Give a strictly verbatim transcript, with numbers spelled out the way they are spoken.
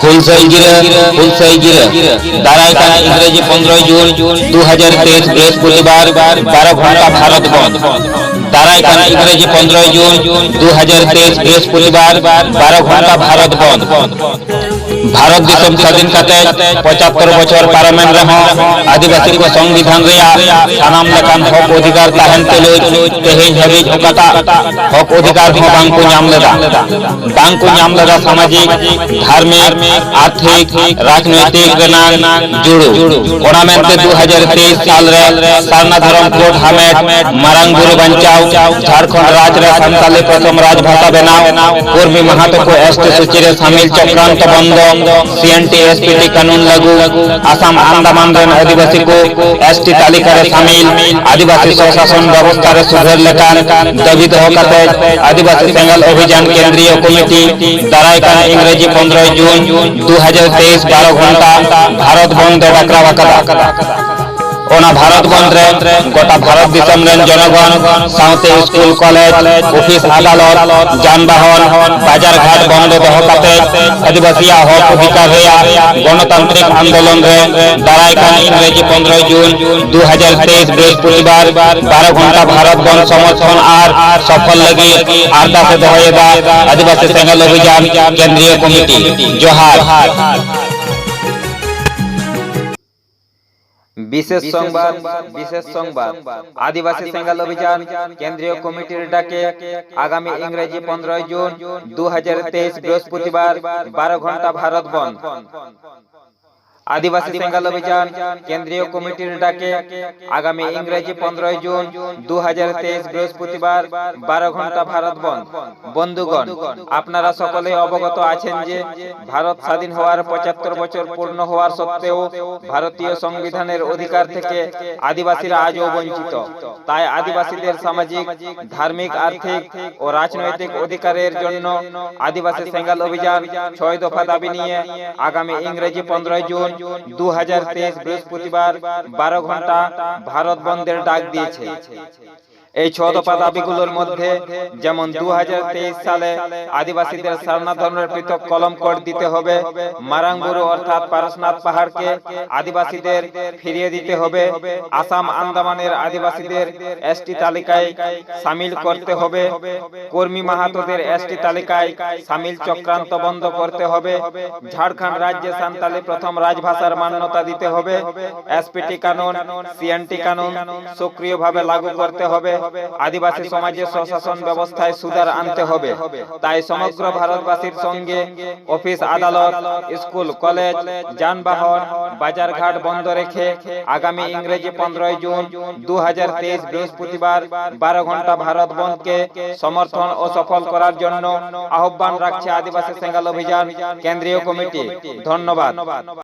ᱦᱩᱞᱥᱟᱹᱭ ᱜᱤᱨᱟᱹ, ᱦᱩᱞᱥᱟᱹᱭ ᱜᱤᱨᱟᱹ᱾ ᱫᱟᱨᱟᱭ ᱠᱟᱱ ᱤᱝᱨᱮᱡᱤ ᱯᱚᱱᱨᱚᱭ ᱡᱩᱱ ᱫᱩ ᱦᱟᱡᱟᱨ ᱛᱮᱭᱤᱥ ᱵᱨᱤᱦᱚᱥᱯᱚᱛᱤᱵᱟᱨ, ᱵᱟᱨᱚ ᱜᱷᱚᱱᱴᱟ ᱵᱷᱟᱨᱚᱛ ᱵᱚᱱᱫᱷ᱾ ᱫᱟᱨᱟᱭ ᱠᱟᱱ ᱤᱝᱨᱮᱡᱤ ᱯᱚᱱᱨᱚᱭ ᱡᱩᱱ ᱫᱩ ᱦᱟᱡᱟᱨ ᱛᱮᱭᱤᱥ ᱵᱨᱤᱦᱚᱥᱯᱚᱛᱤᱵᱟᱨ, ᱵᱟᱨᱚ ᱜᱷᱚᱱᱴᱟ ᱵᱷᱟᱨᱚᱛ ᱵᱚᱱᱫᱷ᱾ ᱵᱷᱟᱨᱚᱛ ᱫᱤᱥᱚᱢ ᱥᱟᱹᱫᱷᱤᱱ ᱠᱟᱛᱮ ᱯᱚᱸᱪᱟᱛᱛᱚᱨ ᱵᱚᱪᱷᱚᱨ ᱯᱟᱨᱚᱢᱮᱱ ᱨᱮᱦᱚᱸ ᱟᱹᱫᱤᱵᱟᱹᱥᱤ ᱠᱚ ᱥᱚᱝᱵᱤᱫᱷᱟᱱ ᱨᱮᱭᱟᱜ ᱥᱟᱱᱟᱢ ᱞᱮᱠᱟᱱ ᱦᱚᱠ ᱚᱫᱷᱤᱠᱟᱨ ᱛᱟᱦᱮᱱ ᱛᱩᱞᱩᱡ ᱛᱮᱦᱮᱧ ᱦᱟᱹᱵᱤᱡ ᱚᱠᱟᱴᱟᱜ ᱦᱚᱠ ᱚᱫᱷᱤᱠᱟᱨ ᱦᱚᱸ ᱵᱟᱝ ᱠᱚ ᱧᱟᱢ ᱞᱮᱫᱟ᱾ ᱵᱟᱝ ᱠᱚ ᱧᱟᱢ ᱞᱮᱫᱟ ᱥᱟᱢᱟᱡᱤᱠ, ᱫᱷᱟᱨᱢᱤᱠ, ᱟᱨᱛᱷᱤᱠ, ᱨᱟᱡᱽᱱᱳᱭᱛᱤᱠ ᱨᱮᱱᱟᱜ ᱡᱩᱲᱩ᱾ ᱚᱱᱟ ᱢᱮᱱᱛᱮ ᱫᱩ ᱦᱟᱡᱟᱨ ᱛᱮᱭᱤᱥ ᱥᱟᱞ ᱨᱮ ᱥᱟᱨᱱᱟ ᱫᱷᱚᱨᱚᱢ ᱠᱳᱰ ᱦᱟᱢᱮᱴ, ᱢᱟᱨᱟᱝ ᱵᱩᱨᱩ ᱵᱟᱧᱪᱟᱣ, ᱡᱷᱟᱲᱠᱷᱚᱸᱰ ᱨᱟᱡᱽ ᱨᱮ ᱥᱟᱱᱛᱟᱞᱤ ᱯᱨᱚᱛᱷᱚᱢ ᱨᱟᱡᱽ ᱵᱷᱟᱥᱟ ᱵᱮᱱᱟᱣ, ᱠᱩᱨᱢᱤ ᱢᱟᱦᱟᱛᱚ ᱠᱚ ᱮᱥ ᱴᱤ ᱥᱩᱪᱤ ᱨᱮ ᱥᱟᱢᱤᱞ ᱪᱚᱠᱨᱟᱱᱛᱚ ᱵᱚᱱᱫᱚ, ᱥᱤ N T S P T ᱠᱟᱹᱱᱩᱱ ᱞᱟᱹᱜᱩ, ᱟᱥᱟᱢ ᱟᱱᱫᱟᱢᱟᱱ ᱨᱮᱱ ᱟᱹᱫᱤᱵᱟᱹᱥᱤ ᱠᱚ ᱮᱥ ᱴᱤ ᱛᱟᱹᱞᱤᱠᱟ ᱨᱮ ᱥᱟᱢᱤᱞ, ᱟᱹᱫᱤᱵᱟᱹᱥᱤ ᱥᱚᱥᱟᱥᱚᱱ ᱵᱮᱵᱚᱥᱛᱷᱟ ᱨᱮ ᱥᱩᱫᱷᱟᱹᱨ ᱞᱮᱠᱟᱱ ᱫᱟᱹᱵᱤ ᱫᱚᱦᱚ ᱠᱟᱛᱮ ᱟᱹᱫᱤᱵᱟᱹᱥᱤ ᱥᱮᱸᱜᱮᱞ ᱚᱵᱷᱤᱡᱟᱱ ᱠᱮᱱᱫᱨᱤᱭᱚ ᱠᱚᱢᱤᱴᱤ ᱫᱟᱨᱟᱭ ᱠᱟᱱ ᱤᱝᱨᱮᱡᱤ ᱯᱚᱱᱨᱚᱭ ᱡᱩᱱ ᱫᱩ ᱦᱟᱡᱟᱨ ᱛᱮᱭᱤᱥ ᱵᱟᱨᱚ ᱜᱷᱚᱱᱴᱟ ᱵᱷᱟᱨᱚᱛ ᱵᱚᱱᱫ ᱮ ᱰᱟᱠᱨᱟᱣ ᱟᱠᱟᱫᱟ᱾ ᱚᱱᱟ ᱵᱷᱟᱨᱚᱛ ᱵᱚᱱᱫ ᱨᱮ ᱜᱚᱴᱟ ᱵᱷᱟᱨᱚᱛ ᱫᱤᱥᱚᱢ ᱨᱮᱱ ᱡᱚᱱᱚᱜᱚᱱ ᱥᱟᱶᱛᱮ ᱥᱠᱩᱞ, ᱠᱚᱞᱮᱡᱽ, ᱚᱯᱷᱤᱥ, ᱟᱫᱟᱞᱚᱛ, ᱡᱟᱱᱵᱟᱦᱚᱱ, ᱵᱟᱡᱟᱨ ᱜᱷᱟᱴ ᱵᱚᱱᱫᱚ ᱫᱚᱦᱚ ᱠᱟᱛᱮ ᱟᱹᱫᱤᱵᱟᱹᱥᱤᱭᱟᱜ ᱦᱚᱠ ᱚᱫᱷᱤᱠᱟᱨ ᱨᱮᱭᱟᱜ ᱜᱚᱱᱚᱛᱟᱱᱛᱨᱤᱠ ᱟᱱᱫᱳᱞᱚᱱ ᱨᱮ ᱫᱟᱨᱟᱭ ᱠᱟᱱ ᱤᱝᱨᱮᱡᱤ ᱯᱚᱱᱨᱚᱭ ᱡᱩᱱ ᱫᱩ ᱦᱟᱡᱟᱨ ᱛᱮᱭᱤᱥ ᱵᱨᱤᱦᱚᱥᱯᱚᱛᱤᱵᱟᱨ ᱵᱟᱨᱚ ᱜᱷᱚᱱᱴᱟ ᱵᱷᱟᱨᱚᱛ ᱵᱚᱱᱫ ᱥᱚᱢᱚᱨᱛᱷᱚᱱ ᱟᱨ ᱥᱚᱯᱷᱚᱞ ᱞᱟᱹᱜᱤᱫ ᱟᱨᱫᱟᱥ ᱮ ᱫᱚᱦᱚᱭᱮᱫᱟ ᱟᱹᱫᱤᱵᱟᱹᱥᱤ ᱥᱮᱸᱜᱮᱞ ᱚᱵᱷᱤᱡᱟᱱ ᱠᱮᱱᱫᱨᱤᱭᱚ ᱠᱚᱢᱤᱴᱤ᱾ ᱡᱚᱦᱟᱨ᱾ ᱵᱤᱥᱮᱥ ᱥᱚᱝᱵᱟᱫ, ᱵᱤᱥᱮᱥ ᱥᱚᱝᱵᱟᱫ᱾ ᱟᱹᱫᱤᱵᱟᱹᱥᱤ ᱥᱮᱸᱜᱮᱞ ᱚᱵᱷᱤᱡᱟᱱ ᱠᱮᱱᱫᱨᱤᱭᱚ ᱠᱚᱢᱤᱴᱤᱨ ᱰᱟᱠᱮ ᱟᱜᱟᱢᱤ ᱤᱝᱨᱮᱡᱤ ᱯᱚᱱᱨᱚᱭ ᱡᱩᱱ ᱫᱩ ᱦᱟᱡᱟᱨ ᱛᱮᱭᱤᱥ ᱵᱨᱤᱦᱚᱥᱯᱚᱛᱤᱵᱟᱨ ᱵᱟᱨᱚ ᱜᱷᱚᱱᱴᱟ ᱵᱷᱟᱨᱚᱛ ᱵᱚᱱᱫ᱾ ᱟᱹᱫᱤᱵᱟᱹᱥᱤ ᱥᱮᱸᱜᱮᱞ ᱚᱵᱷᱤᱡᱟᱱ ᱠᱮᱱᱫᱨᱤᱭᱚ ᱠᱚᱢᱤᱴᱤᱨ ᱰᱟᱠᱮ ᱟᱜᱟᱢᱤ ᱤᱝᱨᱮᱡᱤ ᱯᱚᱱᱨᱚᱭ ᱡᱩᱱ ᱫᱩ ᱦᱟᱡᱟᱨ ᱛᱮᱭᱤᱥ ᱵᱨᱤᱦᱚᱥᱯᱚᱛᱤᱵᱟᱨ ᱵᱟᱨᱚ ঘᱚᱱᱴᱟ ᱵᱷᱟᱨᱚᱛ ᱵᱚᱱᱫ। বন্ধুগণ, আপনারা সকলেই অবগত আছেন যে ভারত স্বাধীন হওয়ার পঁচাত্তর বছর পূর্ণ হওয়ার সত্ত্বেও ভারতীয় সংবিধানের অধিকার থেকে আদিবাসীরা আজও বঞ্চিত। তাই আদিবাসীদের সামাজিক, ধার্মিক, আর্থিক ও রাজনৈতিক অধিকারের জন্য আদিবাসী সেঙ্গাল অভিযান ছয় দফা দাবি নিয়ে আগামী ইংরেজি পনেরোই জুন দু হাজার তেইশ বৃহস্পতিবার বারো ঘন্টা ভারত বন্ধের ডাক দিয়েছে। এই ছ দফা দাবিগুলোর মধ্যে যেমন দু হাজার তেইশ সালে আদিবাসীদের সারনা ধর্মের পৃথক কলম কোড দিতে হবে, মারাং বুরু অর্থাৎ পারসনাথ পাহাড়কে আদিবাসীদের ফিরিয়ে দিতে হবে, আসাম আন্দামানের আদিবাসীদের এসটি তালিকায় সামিল করতে হবে, কর্মী মাহাতোদের এসটি তালিকায় সামিল চক্রান্ত বন্ধ করতে হবে, ঝাড়খণ্ড রাজ্যে সান্তালি প্রথম রাজভাষার মান্যতা দিতে হবে, এসপিটি কানুন, সিএনটি কানুন সক্রিয়ভাবে লাগু করতে হবে, আদিবাসী সমাজে স্বশাসন ব্যবস্থায় সুধার আনতে হবে। তাই সমগ্র ভারতবাসীর সঙ্গে অফিস আদালত, স্কুল কলেজ, যানবাহন, বাজারঘাট বন্ধ রেখে আগামী ইংরেজি পনেরোই জুন দু হাজার তেইশ বৃহস্পতিবার বারো ঘন্টা ভারত বন্ধকে সমর্থন ও সফল করার জন্য আহ্বান রাখছে আদিবাসী সেঙ্গাল অভিযান কেন্দ্রীয় কমিটি। ধন্যবাদ।